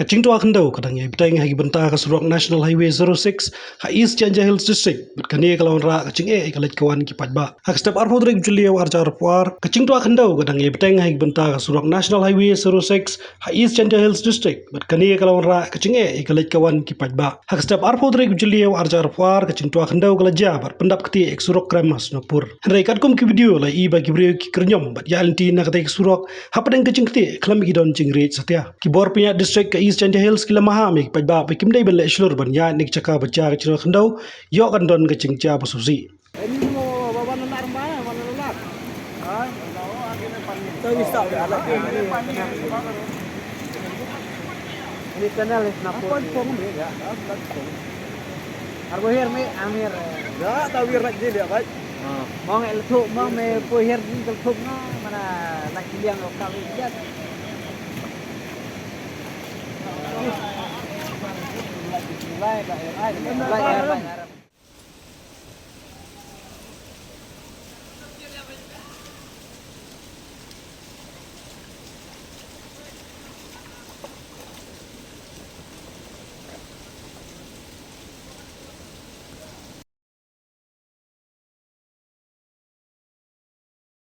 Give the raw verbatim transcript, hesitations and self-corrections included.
Ka jingtwa khyndew ka dang ïai bteng ha ki bynta ka surok National Highway zero six ha East Jaintia Hills District, bad kane ka la wanrah ka jingeh ïa ka leit ka wan ki paidbah. Ha ka step arphew tarik u Jylliew arhajar arphew ar, ka jingtwa khyndew ka dang ïai bteng ha ki bynta ka surok National Highway zero six ha East Jaintia Hills District, bad kane ka la wanrah ka jingeh ïa ka leit ka wan ki paidbah. Ha ka step arphew tarik u Jylliew arhajar arphew ar, ka jingtwa khyndew ka la jia bad pyndap ktieh ïa ka surok krem ha Sonapur. Hynrei katkum ki video la i ba ki briew ki kyrñiom bad ïaid lynti na katei ka surok hapdeng ka jingktieh khlem ki don jingriej satia. Ki bor pynïaid district ka East Jaintia Hills ki la maham ïa ki paidbah ba kim dei ban leh shlur ban ïaid na ki jaka ba jia ka jingtwa khyndew, ïoh kan don ka jingjia ba sngewsih. Ini tunnel ni, Sonapur ni. Arbo hiar me, amir. Ya, tawir nak jil ya, baik. Mong el thuk, mong me po hiar ni kel thuk na, mana nak jiliang lo kawin jat. Lai, lai, lai, lai, lai.